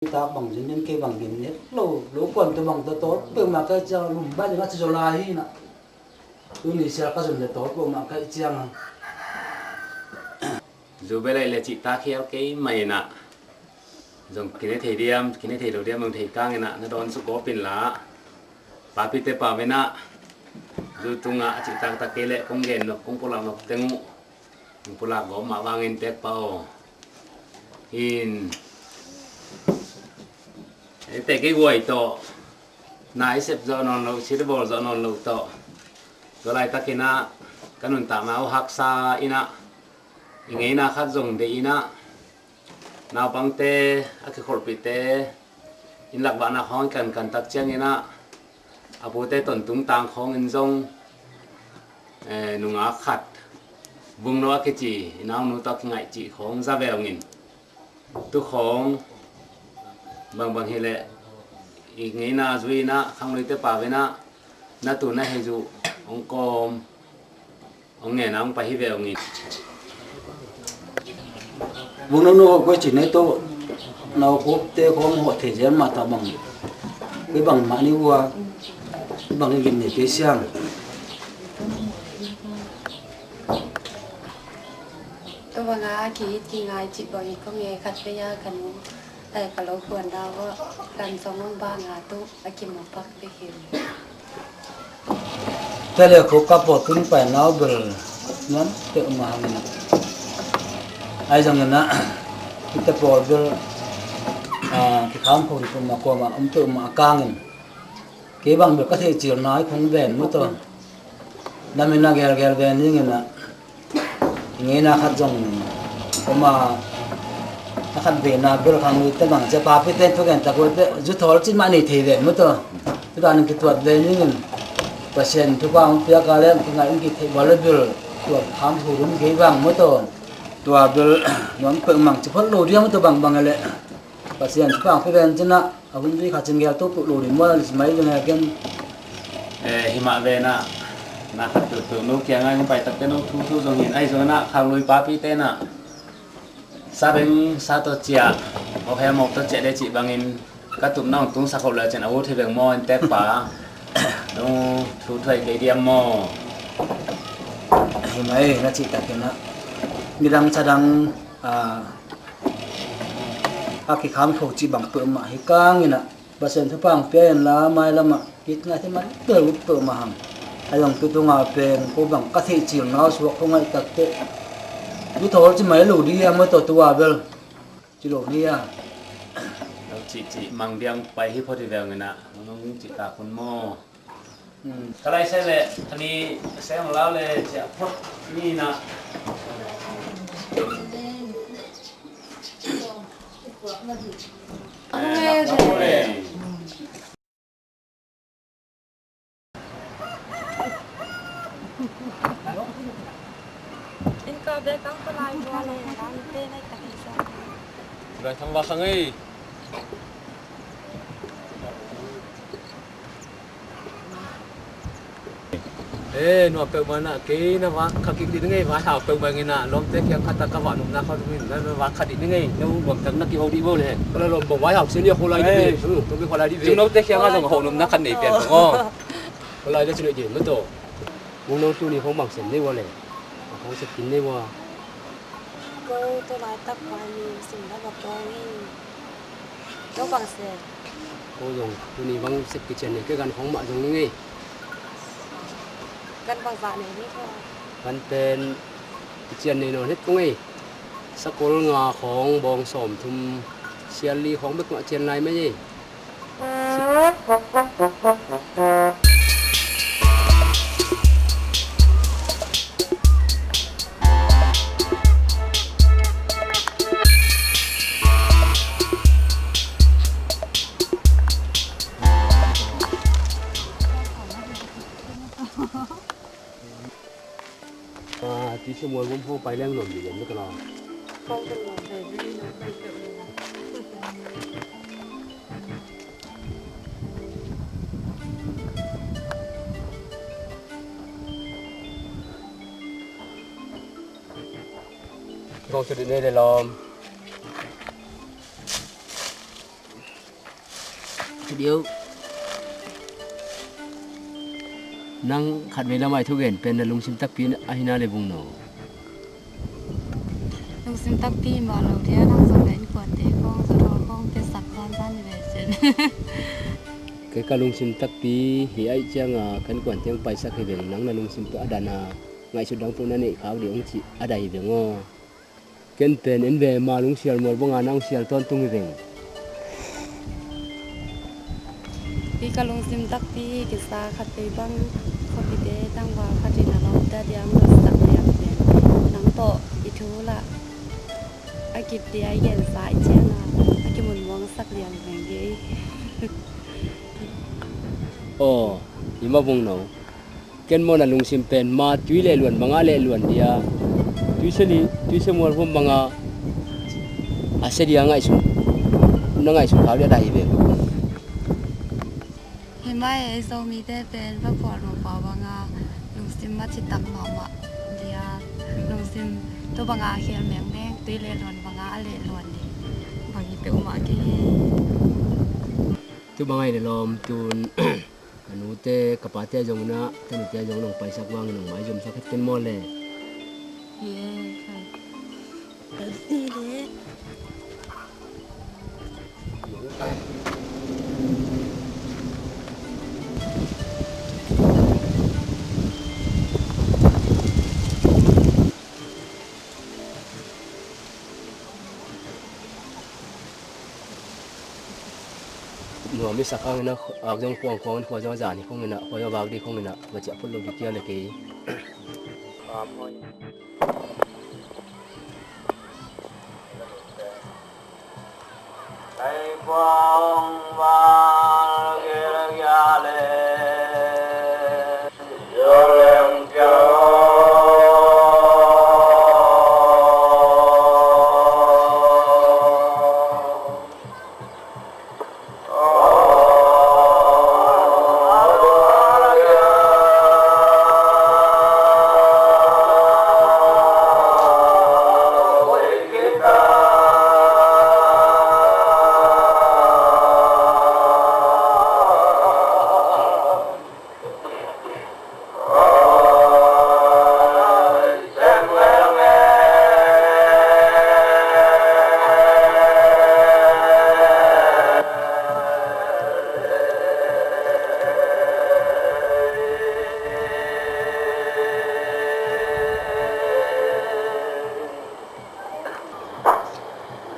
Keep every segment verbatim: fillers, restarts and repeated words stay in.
Tak bang zin den kei bang gim ne lo lo kuan te bang ta tawt peuhmah kai ciang lum bai ding a ci zaw lai hi na. Tuni sial ka zun le tawt peuhmah kai ciang a zu belai le cih ta khial kei mai na. Zong kine thei diam, kine thei lo diam, zong thei kang ina na dawn suk gawp in la. Papite pau ina zu tunga a cih taktak kei leh kong gen nop, kong pulak nop teng uh. Kong pulak gawp mah vangin pek pau. In ete kei guai tawh na i sep zawh nawn lo, sir bawl zawh nawn lo tawh. Tua laitak ina ka nuntakna uh haksa ina i ngeina khat zong deih ina naupangte a kikholhpihte in lakvahna khawng i kankan tak ciangin ah a pute tontung tang khawngin zong, eh, nungak khat Vungno a kici i naunu tawh a kingaih cih khawng za ve ungin tu khawng bangbang hileh i ngeina zui inah khangluite pau inah na tu na hei zuh hong kawm hong ngen a hong pai hi ve ungin. Vung nunu hawh koi cih nei tawh nau kawpte kawng hawh thei zel mah ta bang koi bang mah ni vua koi bang ni gim nei kei siang. Tua banga kihit kingai cih bang i kong e khat vei a ka nu. Ai, ka lo kuan dau a kan song om banga tu a kimu pak bek hi. Tele ko ka po tun pai nau bel nuam peuhmah hangin ah. Ai zangin ah hite pawl bel, ah, kikham kho ri peuhmah kuamah om peuhmah a kangin kei bang bel ka theih cil nai khong ven mu tawh. Namin a gelgel ven dingin ah. Ngeina khat zong oma a khat vena bel khang ui te bang cia papi te thugen tak ui te zu thawl cin mah nei thei ven mu tawh. Tudan in kituat ve ningin Pasian thupha hong piak a leng kingaih hong kithei bal le bel tuat kham thu dum kei bang mu tawh. Tua bel nuam peuh mang ci phot lo diam mu tawh bang bang a leh Pasian thupha hong pia ven cin ah. A hun zui kha cin gel tuk tuk lo ding mual a zis mai zong he ken. Eh, himah ve na na khat tuk tuk no kiang ai hong pai takte no thu thu zong hin ai zong na khang lui papi te na sa beng sa to cia mok he mok to cia de cih bangin ka tup na hong tung sak ho le cin a ut hi beng maw in tek pa. No thu thuai kei diam maw? Himah e na cih takin ah midang cadang a kikham kho cih bang peuhmah hi kangin ah Pasian thupha hong pia in la mailamah it ngai thei man bel ut peuhmah hang. A zong tutunga pen ko bang ka theih cil nau suak ko ngaih takteh ut hawl ci mai lo di a maw tawh tua bel ci lo di a. Lo cihcih mang diang pai hi phot hi veng in ah nong cih tak hun maw? Ka lai se le ani se hong lau le ciah phot ni na. Inn ka bek ang ka lai bua le kan te nai tak i sa. Lai thang va khang ei. Eh, nuam peuhmah na kei na va kha kik ding ngei vai hau peuhmah ngei na lawmte kiang khat a ka va nopna kha ding na va kha ding ngei no nuam tak na kiho dih bo le. Kala lawm bong vai hau sin ya kholai dih ve. Kholai dih ve. Lawmte kiang a zong ho nopna khat nei pian bong. Kholai dih cin dih na to. Mung no tu ni hong bang sen nei wa le. Hong sep kin nei wa. Ko to lai tak pa ni sin da ba ko ni. Ko bang se. Ko zong tuni bang sep kician nei ke gan khong mah zong ni ngei. Gan bang zah nei ni ko. Gan pen kician nei nawn het ko ngei. Sakol nga khong bawng sawm thum sial li khong bek mah cian lai mai ei. Ti se mual gum ho pai leng nuam di lem ka la. Kong se di ne le lom. Nang khatvei lamah i thugen pen na lungsim takpi ahina le Bungno. Lungsim takpi mah lo dia, nang zong na innkuante khong, zathol khong piasak zanzan hi ve cin. Kei ka lungsim takpi hi ahih cianga ka innkuante hong paisak hi veng, nang na lungsim tawh a dana ngaihsut dang peuh na neih khak ding hong cih a dai hi veng aw. Ken pen en ve, ma lungsial mual banga na hong sial tawntung hi veng. Hi ka lungsim takpi hi kisa, khatvei bang khuapite tangval khatin a lawmta dia hong lutsak liang pen nang tawh i thu lah a kip dia i gensa i cianga a kimunmuangsak liang veng hi. Aw, hi mah Bungno. Ken maw na lungsim pen ma tui leh luan banga leh luan dia, tuise li, tuise mual huam banga a sia dia ngaihsun, na ngaihsun khak dia dai hi veng. Hi mah e, Zomite pen va phual nupa banga lungsim a citak mahmah dia, lungsim tu banga khel mengmeng, tui leh luan banga a leh luan ding bang hi peuhmah kei hi. Tu bang ahi le lawm tun ka nute ka pate zong inah, tanute zong in hong paisak vangin hong maizumsak het ken maw le. Hi e, khai. Nuam i sak hangin a, ak zong kuangkuang in khua zong a zan hi khongin a, khua zong a vak dih khongin a, va ciah phot lo dih kia le kei.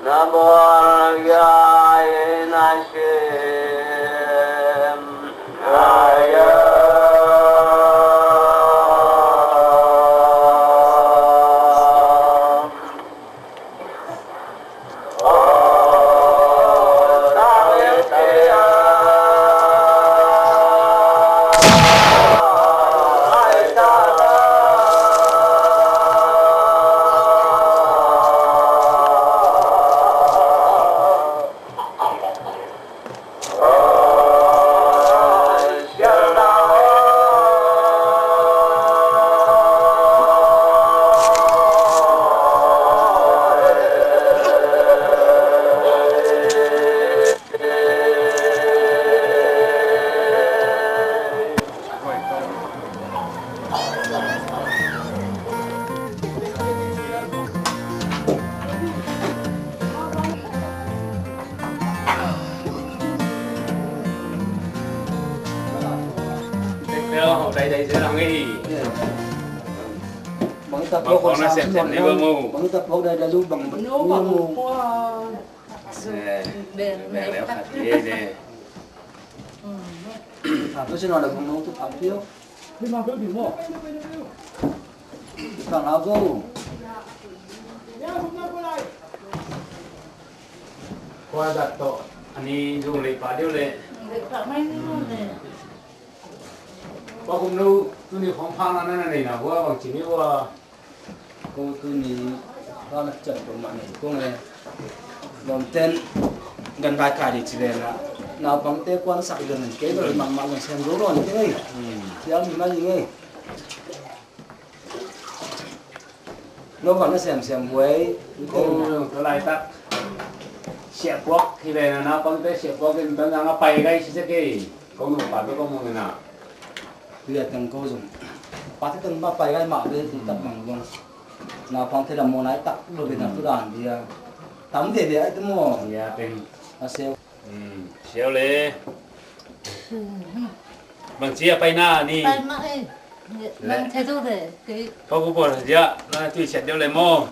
Na bawl gai na shim na yam. Bang i tapuak na sem sem ni bang mu. Bang i tapuak dai dai lu bang mu. Bang leh khat ye ne. Tapuak sin na bang mu tu tapuak. Kua zat tawh a ni zung lei pah deuh leh. Kua kum no tuni khawng phakna na neihna bua bang ci ni ua. Ko tuni phakna ciat ko mah nei kong e. Lawmten gan vai kai dih ci leh na naupangte kuan sak lian kei bel mahmah gan sem zo lo ni kei. Siam hi mah hi ngei. No bang na semsem buai. Ko, ko laitak. Siahpuak hi ve na, naupangte siahpuak in tang a pai gai si sek ei. Ko nupa bek ko mong in a. Tua teng ko zong pate teng mah pai gai mah ve, tua tak bang zong naupangte lam maw, nai tak lo ve na, tu dan dia tam ve ve ai te maw. Tua teng a siau. Siau le. Bang ci a pai na ni. Pai mah ei. Bang thei zo ve. Kei pa gu pawl dia na tui siat deuh le maw.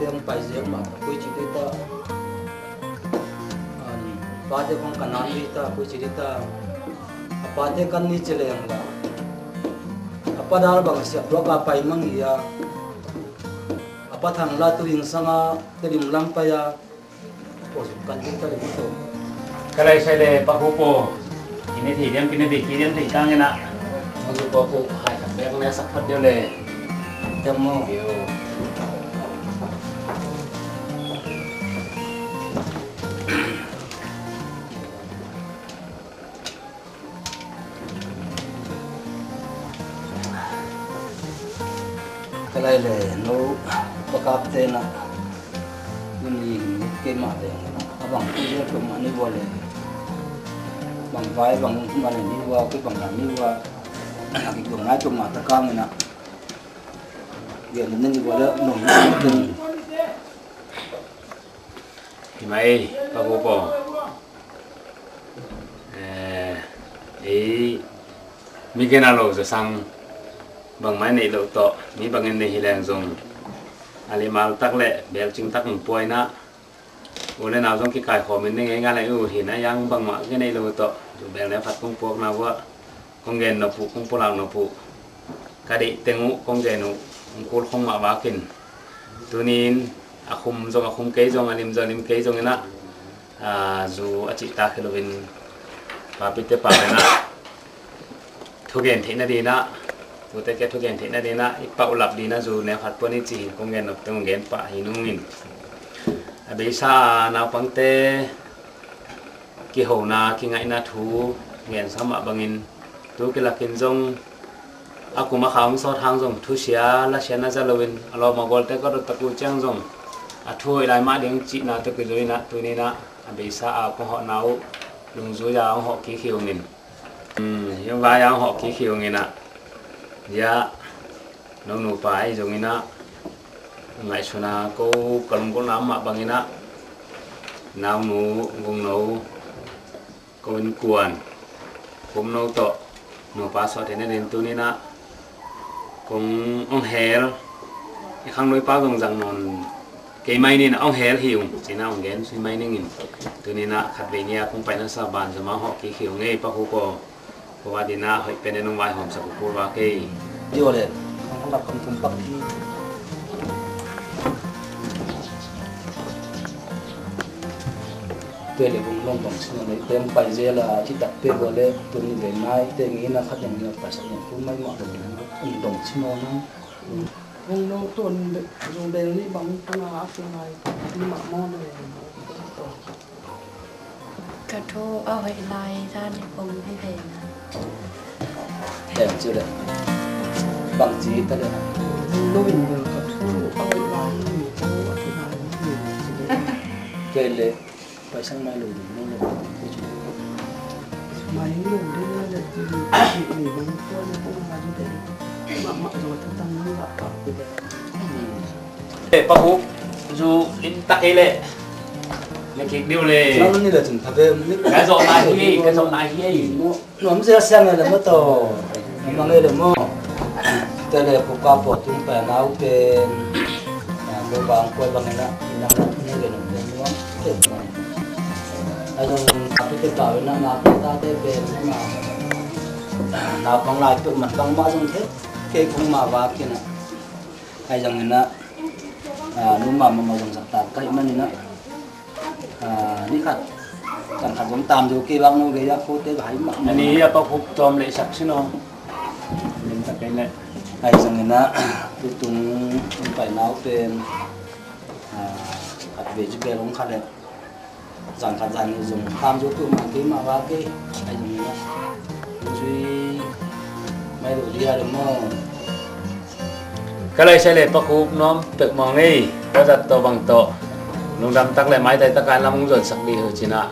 Te hong pai ziak mah, koi ci dih ta. Pate hong ka nan dih ta, koi ci dih ta. A pate kan ni ci leng la, a pa dal bang siap luak a pai mang hi a. A pa thang la tu ing sang a, te lim lam pai a. Ka lai sai le pa hu po. Kine thei diam, kine thei ki diam thei kang ina. Hu po pu hai khat bek ne sak phat deuh le. Diam mo. Ka lai le no pakap te na. Tuni in kei mah le a bang tu le tu mah ni bua le. Bang vai bang mah le ni bua, kei bang lam ni bua. Ki dong nai tu mah ta kang ina. Gen ni bua le nong ni bua. Hi mai pa pu po. Eh, ei mi gen a lo za sang bangmah nei lo tawh, mi bangin nei hi leng zong a limal tak le belcing tak in puaina u le nau zong kikaikhawm in nei ngei ngal a i u hi na yang bangmah gen nei lo tawh zu bel ne khat kong puakna uah. Kong gen nop uh, kong pulak nop uh. Ka deih teng uh kong gen uh, kong kul khong mah vakin. Tunin a khum zong a khum kei zong, a lim zong a lim kei zong ina, a, zu a cihtak hi loin papite pa ina thugen theihna dina, pute kia thugen theihna dina i paulap dina zu neu khat puan i ci hi. Kong gen nop teng kong gen pah hi nungin a beisa a naupangte kihona kingaihna thu ngensa mah bangin tu kilakin zong a kum a kha hong sawt hang zong thusia lasia na za loin a lawm a gualte ka dot tak uh ciang zong a thu hoih lai mah ding cihna tawh kizo inah tuninah a beisa a kong hawhna uh lungzui a hong hawh kik hi ungin. Hiang vai a hong hawh kik hi ungin ah ziah no nupa ahi zongin ah ngaihsuna ko ka lunggulhna mah bangin ah naunu gungno ko innkuan kumno tawh nupa suah theihna dingin tuninah kong hong hel i khangnoipa zong zang nawn kei mai nin a hong hel hi ung cina hong gen sui mai ningin tuninah khatvei nia kong paina sa ban zama hawh kik hi ung ei pa hu ko. Ko a dina hoih pen en hong vaihawmsak uh kul va kei. Dio le hong lak kam tum pak hi. Tua le bung long bang sino nei tem pai zel a ci tak pe bua le tun ni le nai te ngi na khat dong ni pai sak dong kul mai mah dong ni dong sino na. Bung long tun bel ni bang tun a ap ngai ni mah mo le. Ka thu a hoih lai zan i pom hi ve na. Em ci le bang ci ta le. Lo in bel ka thu a hoih lai ni thu a hoih lai ni. Kei le paisang mai lo ding no le. Mai lo ding no le. Ni bang ko le ko ma du de. Ma ma zo ta tang no la pa ku de. Eh, pa hu zu lim tak ei le. Le kik diu le. Nang ni le cun tha ve ni. Ka zawh lai hi, ka zawh lai hi ei. Nuam zia siang ei le maw taw. Mang ei le maw. Te le pu ka paw tung pa nau pen. Ko bang ko bang na. Nang na ni le nuam. Ai zong ka pi te ka na na ka ta te pen na. Na bang lai tu man bang ma zong te. Ke kong ma va kina. Ai zong ina. Numa mama zong zak tak ka hih maninah ni khat kan khat zong tam zo kei bang no gei a khote ka hai mah. Ani a pa khup tawm leh sak sino. Lim tak kei leh. Ai zong ina tutung pai nau pen khat vei ci bel hong khat leh. Zan khat zan ni zong tam zo tu man kei mah va kei. Ai zong ina zui mai lo dia le maw. Ka lai sai le pa khup nuam pek mawng ei. Tua zat tawh bang tawh lungdam tak le maitai takin lam hong zuansak dih uh cin ah,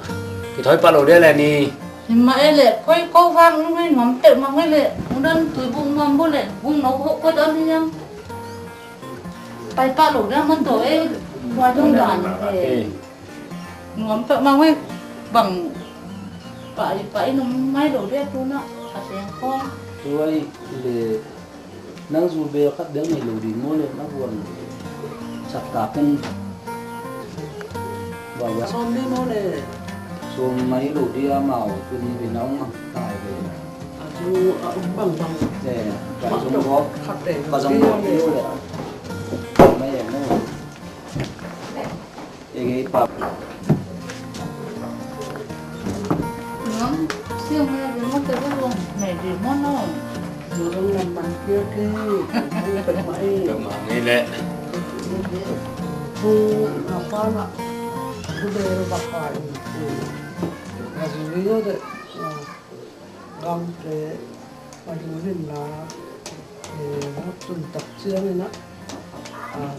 kithawi pah lo dia le ni. Hi mah e le, khoi ko vang nu hei nuam teuh mah e le, ungdan tui buk nuam bo le, ung no ko ko dan hiam. Pai pah lo dia man tawh e, tua dong dan e. Nuam peuh mah e, bang pah i pah i nung mai lo dia tu na, a teng khawng. Tua i le, nang zu bel khat bel nei lo ding maw le, na guan sak ta pen. Bang bang. Sawm ni maw le. Sawm mai lo dia mau, tu ni bel na ung mang tai le. A tu, a ung bang bang. Eh, bang sawm ko. Khat le. Bang sawm ko le. Mai e no. Ege i pap. Ngam siang le, dia mo te ba long. Nei di mo no. Dia long lam man kia ke. Ai, pet mai. Pet mai le. Bu apa nak? Bu de ba kai. Azu yo de. Gamte, a ding hin la, eh, hong tun tak ciangin ah, ah,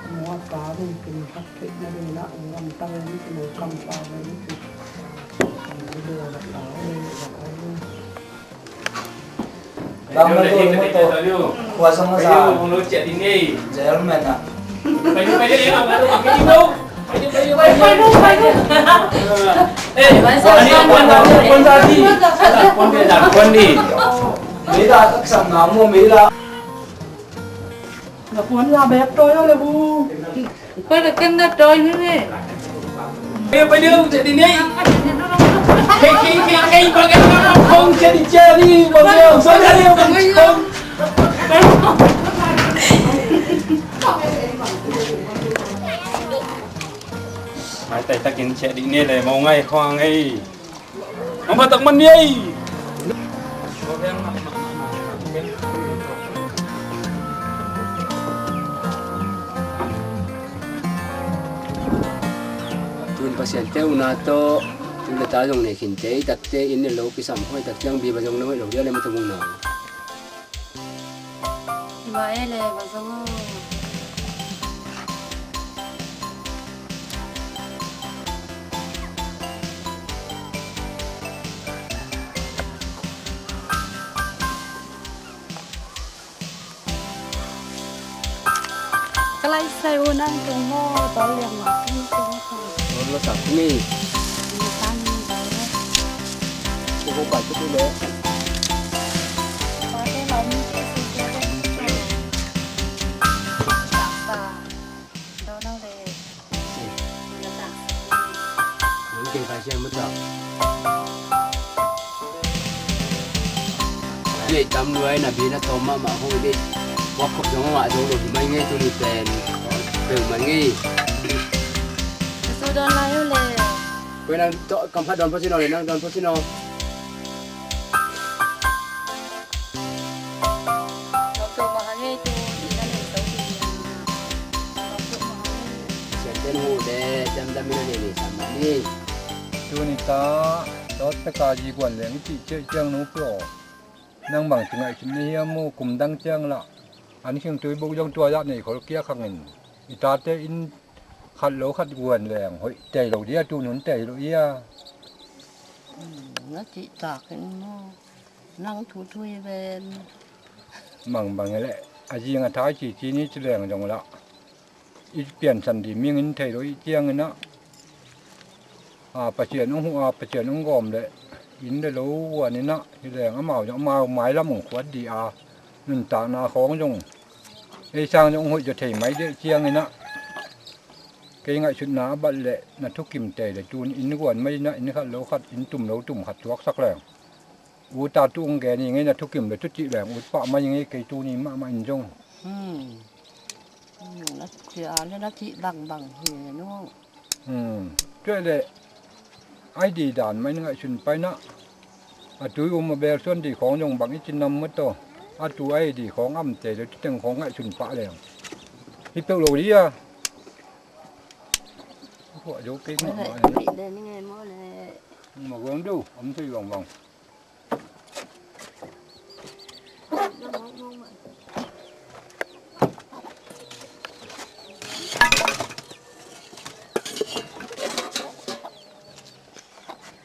mu a pa ding kin hak theihna dingin ah, hong gamtang in, hong kampa ding kin, ah, video rak la, eh, rak la, eh. Bang ma to, ma to. Kua sang ma sa. Jail man ah. Maitai takin ciah dih ni le, mo ngai khua ngai. Mama tak man ni ei. Tun Pasian te una tawh, tu le ta zong nei khin te, i takte in ne lo kisam khoi tak ciang biba zong na hoih lo dia le ma tumung na. Hi mah e le, va zong aw. Ka lai sai u nang tung maw, tol liang ma tung tung tung. Tol lo sak ni. Ni tan ni tol lo. Ko ko ka tu le. Ko te lo ni ti si ko le. Sak sa. Do no le. Nang kei kai siang mata. Lei tam luai na bi na tom mahmah hong i dei. Wakkhop zong a ngah zong lo hi mai ngei tuni pen. Peuh mai ngei. Ka su dawn lai uh le. Koi nang kam phat dawn pha sin aw le nang dawn pha sin aw. Sianten huh le damdam in a nei nei sam mah ni. Tuni ta tawt peka zi guan leng i cih ciah ciang nu pio. Nang bang ci ngaihsut na hiam uh, kum dang ciang lah an khing tui buk zong tua zah nei khol kia khangin i tate in khat lo khat guan leng hoih tei lo dia, tu nun tei lo ia. Na cih takin maw. Nang thu thu hi ven. Mangbang hi leh a zing a thai cici ni ci leng zong lah i piansan di ming in thei lo i ciangin ah, a, Pasian hong huh a, Pasian hong gawm leh inn le lo guan in ah hi leng amau zong amau mailam hong khuat di a, nuntakna khawng zong ei sang zong hong hoih zaw thei mai deh ciangin ah kei ngaihsutna a bat leh na thukim tei le tun inn guan mai in ah inn khat lo khat inn tum lo tum khat tuaksak leng. Uta tu ung gen i ngei na thukim le thucih leng ut pah mai ngei kei tuni mahmah in zong. Hmm. Hmm, na thukia le na thih bangbang hi nu. Hmm. Tuai le ai di dan mai na ngaihsun paina. A tui um a bel suan di khawng zong bang i cinam maw taw. A tu ai di khawng am te le thuteng khawng ngaihsun pah leng. Hi peuh lo dia. Huah zo kei ngah mah le. Ma guang do, om thei bangbang.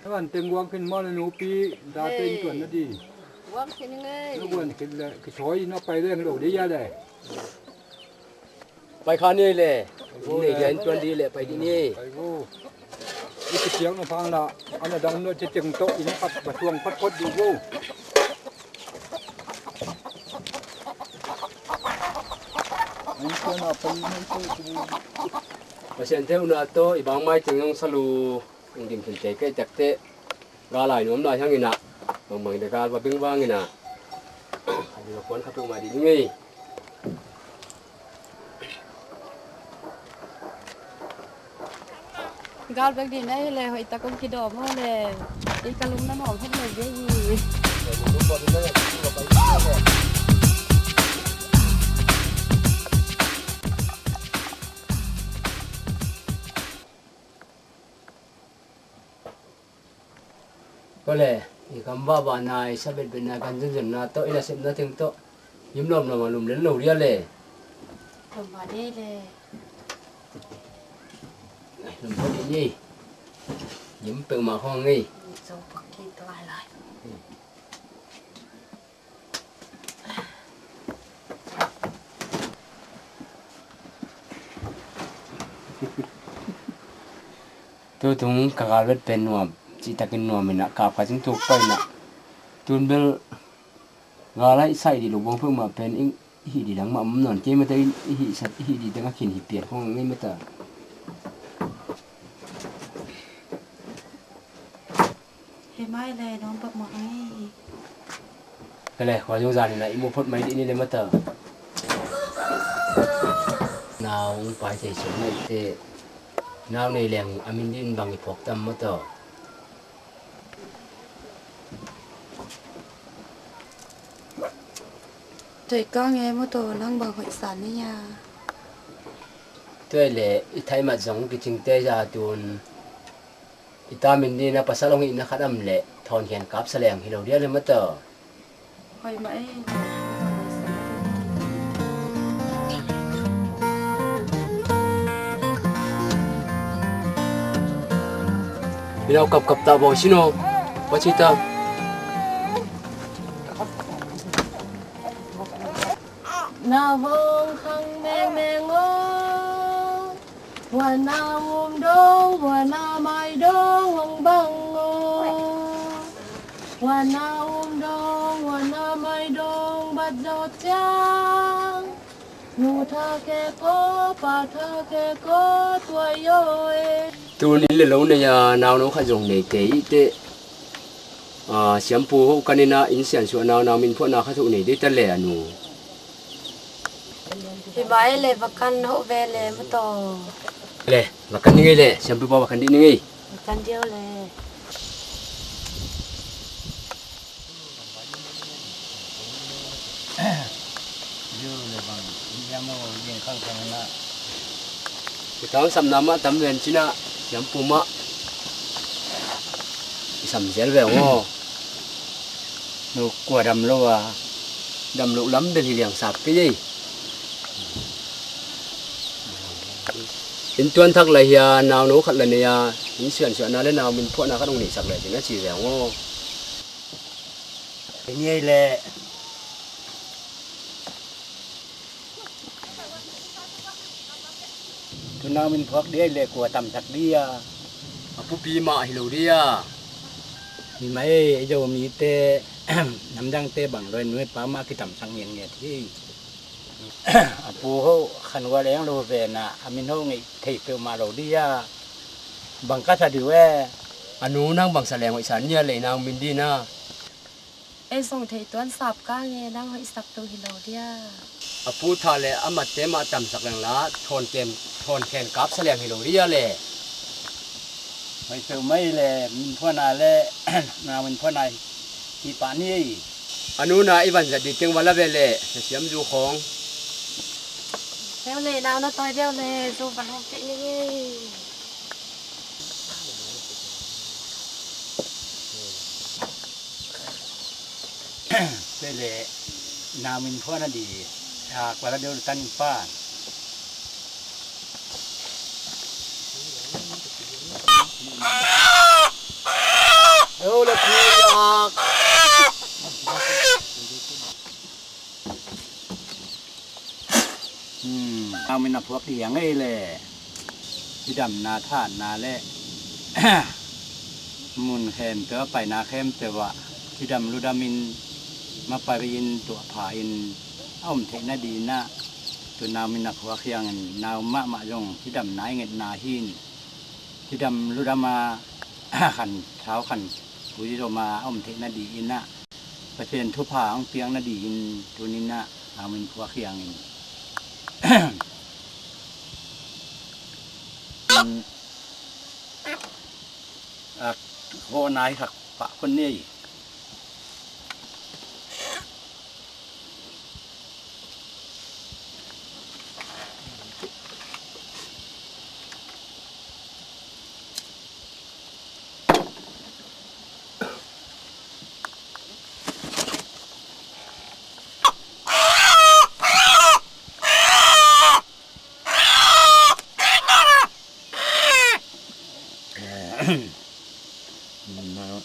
An teng guang khin maw na nupi, date in tuan na di. Guang khin ngei. Na guan khin le, kithawi na pai leng lo di ya le. Pai kha ni le. Nei dia in tuan di le, pai di ni. Pai gu. I kisiang na phang la, ana dang no ceceng to, in pat, basuang pat pot di gu. Pasian te una to, i bang mai teng ong salu. Ong dim khin kei kei takte, gal lai nuam lai hang ina, bangmang ina gal va bing vang ina, a ding a puan kha tu ma di ding ei. Gal bek di na hi le, hoih tak ong kidawm ho le, i ka lum na nuam het le ve hi. Kole, i kam vava nai, sa bet bet nai, kan zun zun na to, i na sep na teng to. Yim lom lom a lum lel lo ria le. Lom va de le. Lom va de ni. Yim pek ma khong ngi. Zo pak ki to lai lai. Tutung ka gal vet pen nuam, cihtakin nuam ina, kap khat in tuk pah ina. Tun bel gal a i sai di lo bang peuhmah pen i hih di dang mah om nawn kei mate, i hih sat, i hih di dang a khin hi piat khong ngei mata. Hi mai le, nong pak mah ngi. Kale, khua zong zan ina i mu phot mai di ni le mata. Nau pai thei suak na i te. Nau nei leng a min din bang i phok tam mata. Tei ka nge mata nang bang hoih san ni ya. Tuai le i thai mat zong kicing te ya tun. I ta min di na pasal ong i na khat am le thawn khen kap sa leng hi lo dia le mata. Hoih mah ei. Minau kap kap ta bawng sino. Wa ci ta. Na vong khang meng meng o. Wana um dong, wana mai dong, ong bang o. Wana um dong, wana mai dong, bat zo ciang. Nu tha ke ko, pa tha ke ko, tua yo e. Tun in le lo nei a, nau no kha zong nei te i te. A, siampu ho kan ina in sian suah nau, nau min phuah na kha thu nei de ta le a nu. Hi mai le, va kan ho ve le mata. Le, va kan ni ngei le, siampu pa va kan di ni ngei. Va kan diau le. Diau le bang, diau mo, diau khang khang na. Kitang sam nama tam ven cina, siampu ma. I sam zel ve ngo. Nu kua dam lo a. Dam lo lam bel hi liang sap kei ei. In tuan thak lai hia, nau no khat la nei a, in sian sian na le nau min phuah na khat ong nei sak lai ding a ci ve ngo. Kei ngei le. Tuna min phuak dia le kua tamsak dia. A pupi mah hi lo dia. Hi mai ei, ei Zomite namdangte bang loi nuai pa mah kitamsak ngiat ngiat hi. A pu ho khan ua leng lo vena a min ho ngei thei peuhmah lo dia. Bang ka sa diu e. A nu nang bang sa leng hoih sa nia le nang min dina. Ei zong thei tuan sap ka nge nang hoihsak tu hi lo dia. A pu tha le a matte mah tamsak leng la thawn kem, thawn khen kap sa leng hi lo dia le. Hoih peuh mai le min phuana le nang min phuana hi pah ni ei. A nuna i van zat di teng va la ve le na siam zu khong. Deu le nau na tawi deu le zu va lawm teh ni ei. Pele na min phuan a di a kuala deu tan pa. Phuak dih a ngei le cidamna thatna le mun khempeuh a paina khempeuh ah cidam ludamin mapai in tuahpha in a om theih nadinah tu nau min a phuak hiangin nau mahmah zong cidamna i ngetna hin cidam ludama khan thau khan pui zoma a om theih nadi inah Pasian thupha ang piang nadi in tuninah nau min phuak hiangin a khawh nai khak pah khun ni.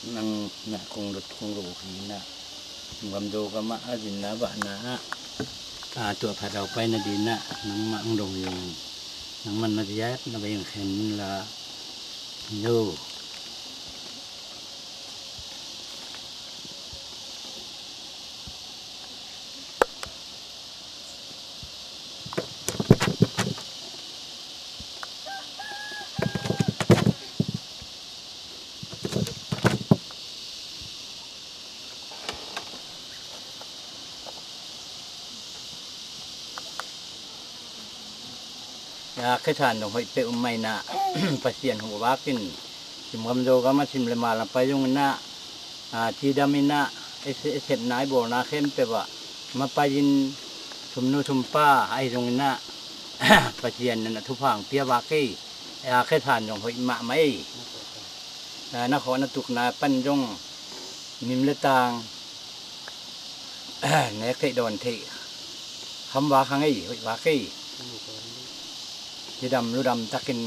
Nang na kong dot kong ro hi na ngam do ka ma a din na ba na a tua pha dau pai na din na nang ma ang dong yong nang man na diat na ba yong khen la yo. A khesan dong hoih peuh um maina Pasian hu vakin simgam zo gam a sim le mal a pai zong ina a cidam ina esepna i bawlna khempeuh ah mapai in sumnu sumpa ahi zong ina Pasian in a thupha ang pia vak ei. A khesan dong hoih mahmah ei. Na khawh na tukna pan zong mim le tang nek theih dawn theih kham vak hang ei, hoih vak ei. Cidam ludam takin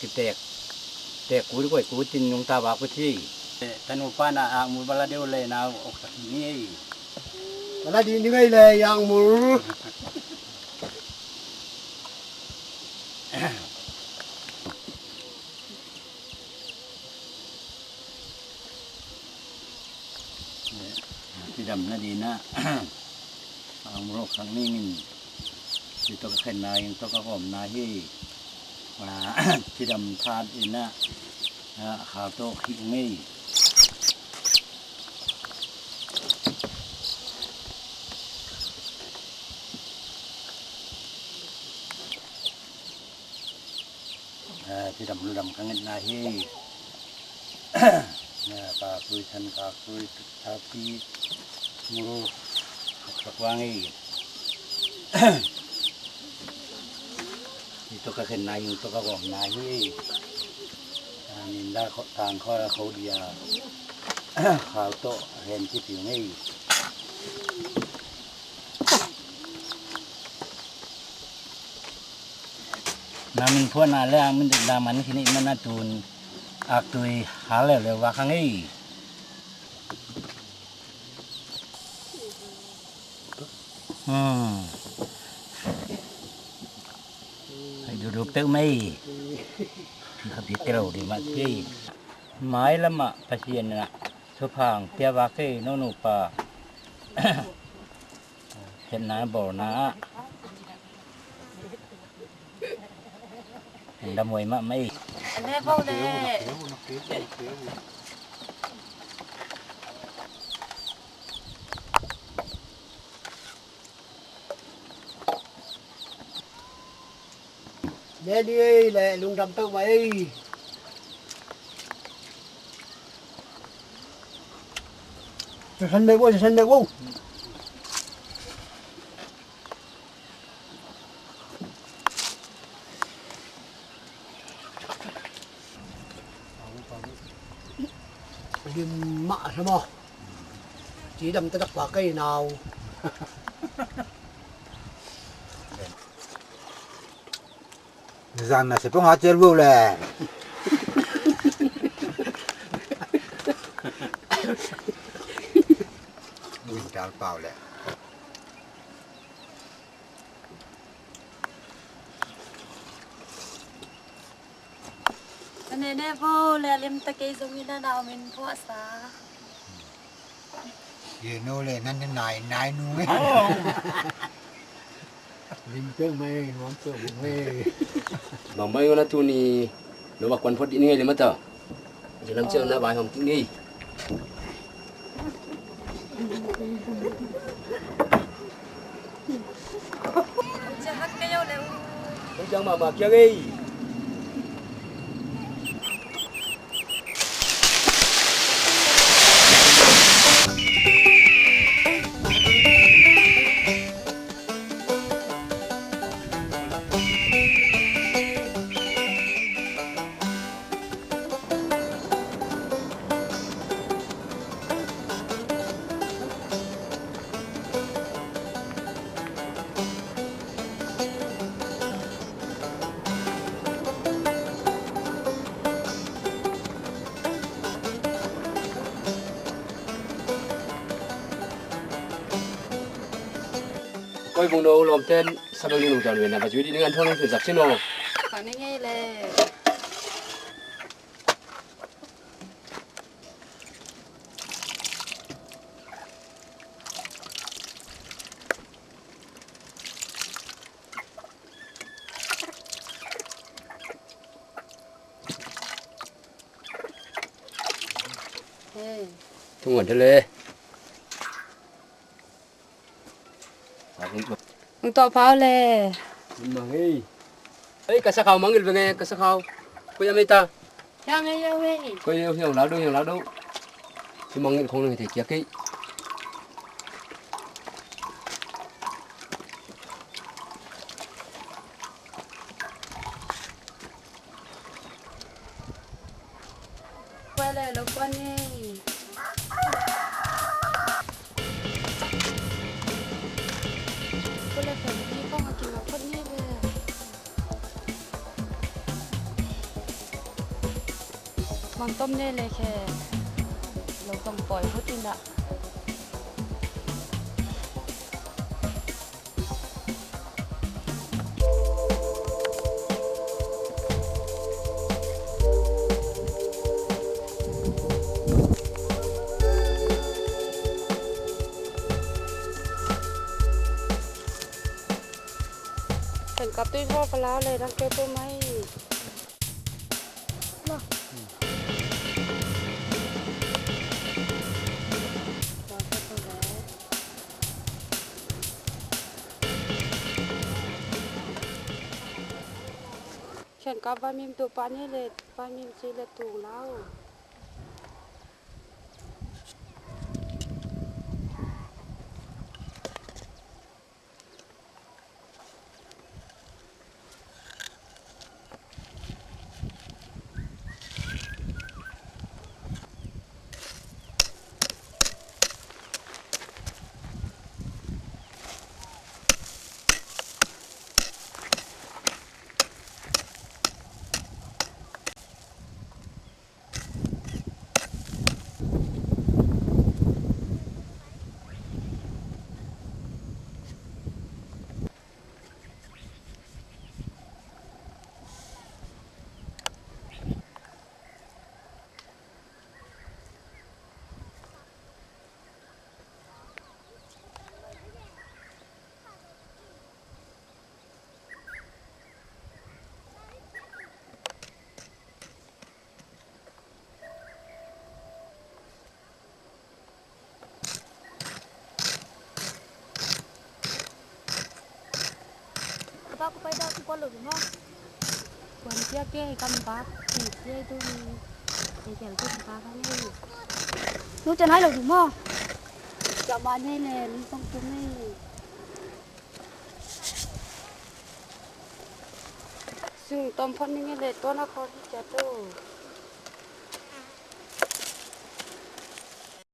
kitek tek kul kuai kul tin nungta vak uh ci. Tanu pana akmul bala deuh le nau oksak ni ei. Bala di ni ngei le akmul. Cidam na dina ang murok sang ningin ci tawh ka khenna in tawh ka kawmna hi. Cidam that ina khal tawh khih ngei. Cidam ludam ka ngetna hi. Kakui san kakui tapi muru haksak wang hi. Ito ka khenna hi, ito ka gomna hi. Minda tang kho kho dia. Khau to hen ci piu ngei. Na min phuahna le ang min dik daman khin i man a tun aktui hal leuleu vak hang ei. Hai dudu peuh mei. Kha pi telo di mat pei. Mai lama Pasian na suphang pia vak ei no nupa. Sepna bawlna ah damuai mahmah ei. Leli ei le lungdam peuhmah ei. Sasan mei vo, sasan mei vo. Lim mah sa maw. Cidam taktak pa kei nau. Zan na sepong a cial bu le. Wintal pau le. Nene vo le a lim ta kei zong in a nau min phuah sa. Ye no le nan nai nai nu. Lim peuh mai nuam peuh bung mai. Bang mai ngona tuni no ba kuan phot dih ni ngei le mata. Lam ciang na vai hong ting ngei. Ciang mahmah kiang ei. Koi bung no lawmten sabeng ni nungzan wena ba zui di ning an thong nung zak sino. Ka ni ngei le. Tung an le. Hong tawh pau le. Mang ei. Ei, ka sakhau mangil veng e, ka sakhau. Koi a mei ta. Hiang ei, hiang ei. Koi ei, hiang lau do, hiang lau do. Hi mangil khong nang hi thei kiak ei. Kuai le lo kuan ni. Kuai le kuan ni kong a kim a kuan ni le. Mang tom ne le khe lo tong poi phot in dah. Kan kap tui thaw ka lau le dang keu peuh mai. Khen ka vaimim tu pa ni le vaimim si le tu lau. Ka pa ko pai dah ko kuan lo ding maw? Kuan piak piak i kam pa. Teng sia i tu ni. Teng sia i tu pa ka ngei. Nu cia nai lo ding maw? Cia ma nei le mi kong tu ngei. Sung tom phot ning e le tuan a khawng hi cia tu.